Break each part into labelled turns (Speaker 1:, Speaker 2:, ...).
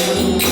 Speaker 1: You.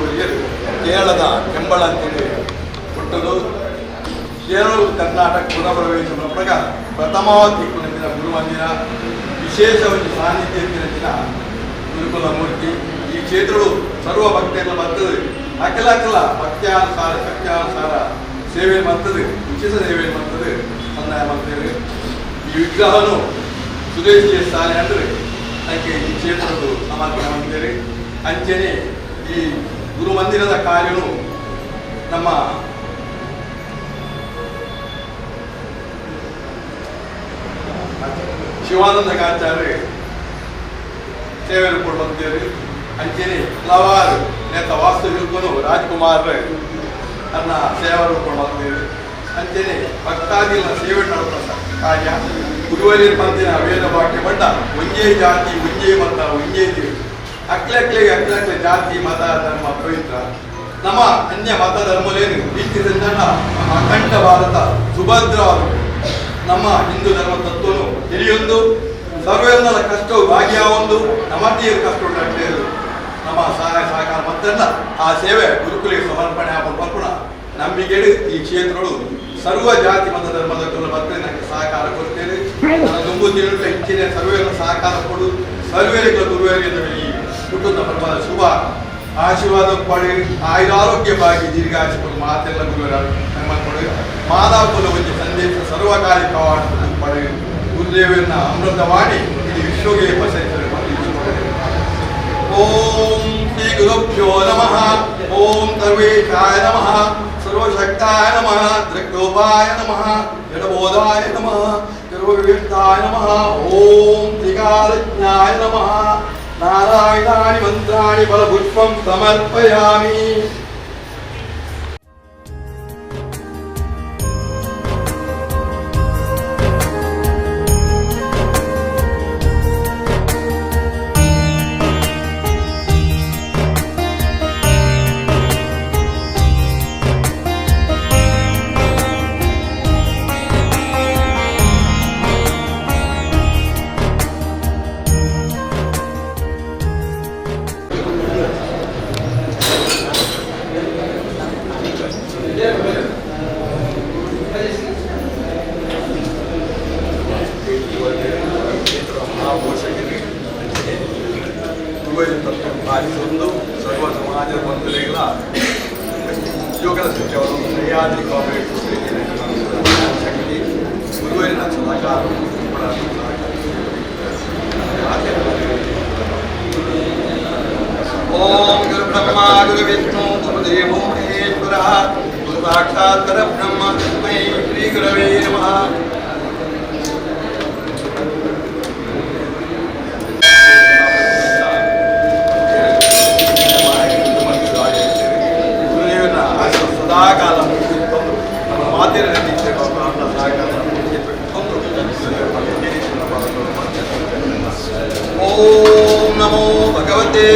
Speaker 1: ಗುರುವರಿಯರು ಕೇರಳದ ಕೆಂಬಳಂತಿದೆ ಹುಟ್ಟಲು ಕೇರಳ ಕರ್ನಾಟಕ ಪುನಃಪ್ರವೇಶ ಪ್ರಕಾರ ಪ್ರಥಮವಾಗಿ ದಿನ ಗುರುಮಂದಿರ ವಿಶೇಷವಾಗಿ ಸಾನ್ನಿಧ್ಯ ದಿನ ಗುರುಕುಲ ಮೂರ್ತಿ. ಈ ಕ್ಷೇತ್ರಗಳು ಸರ್ವ ಭಕ್ತಿಯನ್ನು ಬರ್ತದೆ. ಅಕಲ ಅಕಲ ಭಕ್ತ್ಯಾನುಸಾರ ಶಕ್ತ್ಯಾನುಸಾರ ಸೇವೆ ಮಾಡ್ತದೆ, ವಿಶೇಷ ಸೇವೆ ಮಾಡ್ತದೆ, ಸಂದಾಯ ಮಾಡ್ತೇವೆ. ಈ ವಿಗ್ರಹನು ಸುರೇಶ್ ಸಾಲೆ ಅಂದರೆ ಅದಕ್ಕೆ ಈ ಕ್ಷೇತ್ರದ ಸಮರ್ಪಣೆ ಮಾಡ್ತೇವೆ. ಅಂಚನೆ ಈ ಗುರುಮಂದಿರದ ಕಾರ್ಯನು ನಮ್ಮ ಶಿವಾನಂದ ಕಾಚಾರ್ಯ ಸೇವೆ ಬಂದೇವೆ. ಅಂಚನೆ ಹಲವಾರು ನೇತ ವಾಸ್ತುಶಿಲ್ಪನು ರಾಜ್ಕುಮಾರ್ ತನ್ನ ಸೇವೆ ಬಂದೇವೆ. ಅಂಚನೆ ಭಕ್ತಾದಿಗಳ ಸೇವೆ ನಡೆದ ಕಾರ್ಯ. ಗುರುವರಿಯರ್ ಪಂತಿನ ವೇದ ವಾಕ್ಯ ಬಂಡ ಒಂಜೇ ಜಾತಿ, ಒಂಜೇ ಮತ, ಒಂಜೇ ದೇವರು. ಅಕ್ಲೆ ಅಕ್ಲೆಗೆ ಅಕ್ಲೆ ಅಕ್ಲೆ ಜಾತಿ, ಮತ, ಧರ್ಮ ಪವಿತ್ರ. ನಮ್ಮ ಅನ್ಯ ಮತ ಧರ್ಮಲೇನು ಪ್ರೀತಿಸಿದ ನಮ್ಮ ಅಖಂಡ ಭಾರತ ಸುಭದ್ರವಾದ ನಮ್ಮ ಹಿಂದೂ ಧರ್ಮ ತತ್ವನು ಹಿರಿಯೊಂದು ಸರ್ವೆಲ್ಲರ ಕಷ್ಟವು ಭಾಗ್ಯ ಒಂದು ನಮ್ಮದೇ ಕಷ್ಟ ಉಂಟು. ನಮ್ಮ ಸಹಾಯ ಸಹಕಾರ ಮತ್ತೆಲ್ಲ ಆ ಸೇವೆ ಗುರುಕುಲಿಗೆ ಸಮರ್ಪಣೆ ಆಗುವ ಪರ್ಪುಣ ನಂಬಿಕೆಡು ಈ ಕ್ಷೇತ್ರಗಳು ಸರ್ವ ಜಾತಿ ಮತ ಧರ್ಮದ ಮತ್ತೆ ನನಗೆ ಸಹಕಾರ ಕೊಡ್ತೇನೆ. ನನ್ನ ದುಂಬು ತಿರುಟ ಹೆಚ್ಚಿನ ಸರ್ವೆಯನ್ನು ಸಹಕಾರ ಕೊಡು. ಸರ್ವೇರಿಗಳ ಗುರುವರಿಗೆ ಈ ಕುಟುಂಬ ಪರ್ವದ ಶುಭ ಆಶೀರ್ವಾದ ಪಡಿ, ಆಯುರಾರೋಗ್ಯ ಬಾಗಿ ದೀರ್ಘಾಶಿ ಕೊಡು. ಮಾತೆಲ್ಲ ಗುರುವರ ನಮ್ಮ ಕೊಡು. ಮಾನವ ಕುಲ ಒಂದು ಸಂದೇಶ ಸರ್ವಕಾಲಿಕವಾದ ಪಡೆ. ಗುರುದೇವನ ಅಮೃತವಾಣಿ ಇಡೀ ವಿಶ್ವಗೆ ಪಸರಿಸಲು. ಓಂ ಶ್ರೀ ಗುರುಭ್ಯೋ ನಮಃ. ಓಂ ಸರ್ವೇಶಾಯ ನಮಃ. ಸರ್ವಶಕ್ತಾಯ ನಮಃ. ದೃಕ್ರೂಪಾಯ ನಮಃ. ಜಡಬೋಧಾಯ ನಮಃ. ಸರ್ವವಿವೇಕ್ತಾಯ ನಮಃ. ಓಂ ತ್ರಿಕಾಲಜ್ಞಾಯ ನಮಃ. ನಾರಾಯಣಾನಿ ಮಂತ್ರಾಣಿ ಫಲಪುಷ್ಪಂ ಸಮರ್ಪಯಾಮಿ. ಪಾಲಿಸೊಂದು ಸರ್ವ ಸಮಾಜದ ಬಂಧುಗಳ ಉದ್ಯೋಗದ ಸಚಿವರು ಸಹ್ಯಾದ್ರಿ ಕೋಆಪರೇಟಿವ್ ಸೊಸೈಟಿ ಶಕ್ತಿ ಗುರುವರಿನ ಸದಾಕಾಲ. ಓಂ ಗುರು ಬ್ರಹ್ಮ ಗುರು ವಿಷ್ಣು ಗುರುದೇವೋ ಮಹೇಶ್ವರ, ಗುರು ಸಾಕ್ಷಾತ್ ಪರಬ್ರಹ್ಮ ತಸ್ಮೈ ಶ್ರೀ ಗುರವೇ ನಮಃ. ಗುರುದೇವನ ಆಶೀರ್ವಾದ ಸದಾಕಾಲ ತಂದು ನಮ್ಮ ಮಾತಿನ ಸಹಕಾರ. ಓಂ ನಮೋ ಭಗವತೆ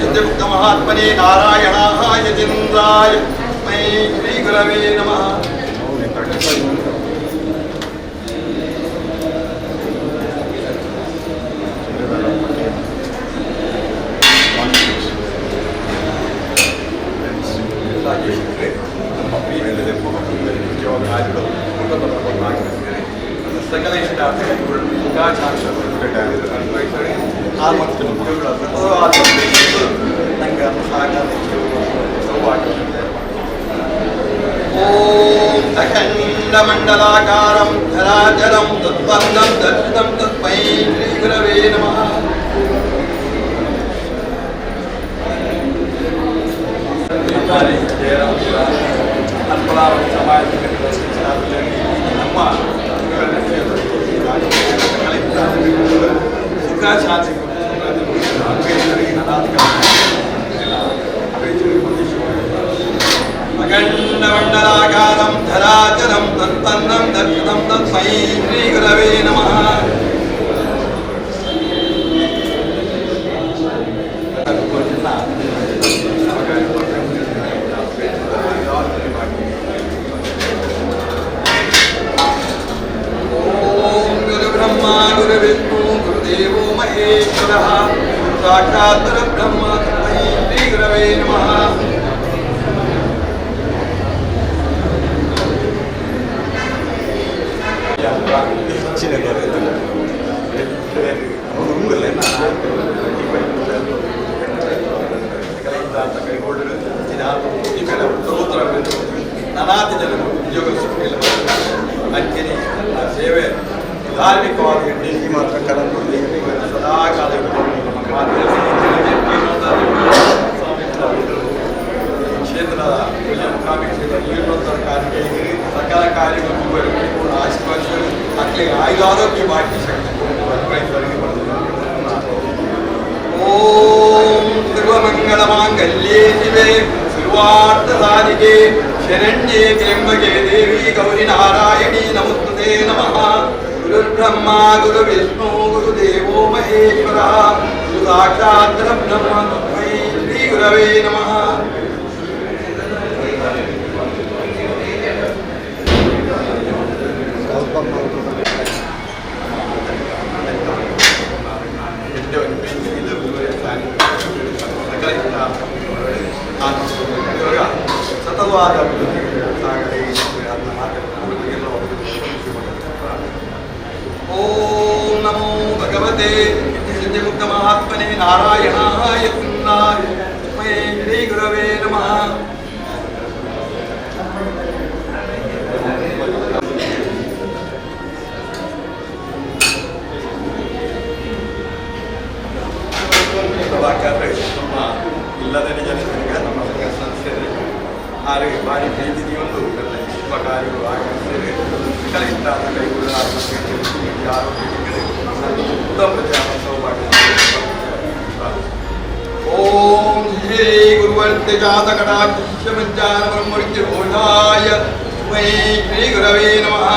Speaker 1: ಸಿದ್ಧಗುಪ್ತ ಮಹಾತ್ಮನೆ ನಾರಾಯಣಾಯ ಯತೀಂದ್ರಾಯ ತಸ್ಮೈ ಶ್ರೀ ಗುರವೇ ನಮಃ. ರಾಜೇಶ್ ನಮ್ಮ ಪ್ರೀತಿಯಲ್ಲಿ ಕುಟುಂಬದ ಸಕಲ ಇಷ್ಟಾರ್ಥ ಮತ್ತು ಉದ್ಯೋಗಗಳ ನಂಗೆ ಸಹಕಾರ ಸೌಭಾಗ್ಯ. ಓಂ ಅಖಂಡಮಂಡಲಾಕಾರಂ ಧರಾಚರಂ ತತ್ಪಂದಂ ದರ್ಶಿತಂ ತಸ್ಮೈ ಶ್ರೀ ಗುರವೇ ನಮಃ. ಅಲ್ಪಲಾವಣಿ ಸಮಾಜ ನಮ್ಮ ಸುಖ ಶಾಂತಿ ಅಖಂಡಮಂಡಲಾಕಾರಂ ಧರಾಚರಂ ತತ್ಪನ್ನಂ ದರ್ಶಿತಂ ತಸ್ಮೈ ಶ್ರೀ ಗುರವೇ ನಮಃ. ಓಂ ಗುರು ಬ್ರಹ್ಮ ಗುರು ವಿಷ್ಣು ಗುರುದೇವೋ ಮಹೇಶ್ವರಃ, ಗುರು ಸಾಕ್ಷಾತ್ ಪರಬ್ರಹ್ಮ ತಸ್ಮೈ ಶ್ರೀ ಗುರವೇ ನಮಃ. ಕ್ಷೇತ್ರದ ಪೂಜೆ ಮುಖಾಭಿಷೇಕ ಜೀರ್ಣೋದ್ಧಾರ ಕಾರ್ಯ ಸಕಲ ಕಾರ್ಯಗಳು ಆಶೀರ್ವಾದಿಸಲು ಅಕ್ಲೆ ಆಯುರಾರೋಗ್ಯ ಭಾಗ್ಯ ಶಕ್ತಿ ಅನುಗ್ರಹಿಸಲು. ಓಂ ಸರ್ವಮಂಗಳ ಮಾಂಗಲ್ಯೇ ಶಿವೆ ಸರ್ವಾರ್ಥ ಸಾಧಿಕೆ ಶರಣ್ಯೇ ತ್ರ್ಯಂಬಕೆ ದೇವಿ ಗೌರಿ ನಾರಾಯಣಿ ನಮಸ್ತುತೆ ನಮಃ. ಗುರುರ್ಬ್ರಹ್ಮ ಗುರು ವಿಷ್ಣು ಗುರುದೇವೋ ಮಹೇಶ್ವರ ಗುರು ಸಾಕ್ಷಾತ್ ಬ್ರಹ್ಮ ತಸ್ಮೈ ಶ್ರೀ ಗುರವೇ ನಮಃ. ಸತತವಾದ ಸಾಗಲಿ. ಓಂ ನಮೋ ಭಗವತೆ ಮುಕ್ತ ಮಹಾತ್ಮನೆ ನಾರಾಯಣಾಯ ತಸ್ಮೈ ಶ್ರೀ ಗುರವೇ ನಮಃ. ಪ್ರಭಾಕರ್ ನಮ್ಮ ಇಲ್ಲದ ಜನರಿಗೆ, ನಮ್ಮ ಸಂಘ ಸದಸ್ಯರಿಗೆ ಆರು ಬಾರಿ ಪ್ರೀತಿ ಒಂದು ಶುಭ ಕಾರ್ಯಗಳು ಆಗಮಿಸಿದರೆ ಸಕಲ ಇಷ್ಟಾದ ಕೈಗೂಡ ಆರೋಗ್ಯ ಉತ್ತಮ ಸೌಭಾಗ್ಯ. ಓಂ ಶ್ರೀ ಗುರುವಂತೆ ಜಾತ ಕಟಾಕ್ಷ ಮಂಚಾನ ಬ್ರಹ್ಮವಿದ್ಯ ಘೋಷಾಯ ತಸ್ಮೈ ಶ್ರೀ ಗುರವೇ ನಮಃ.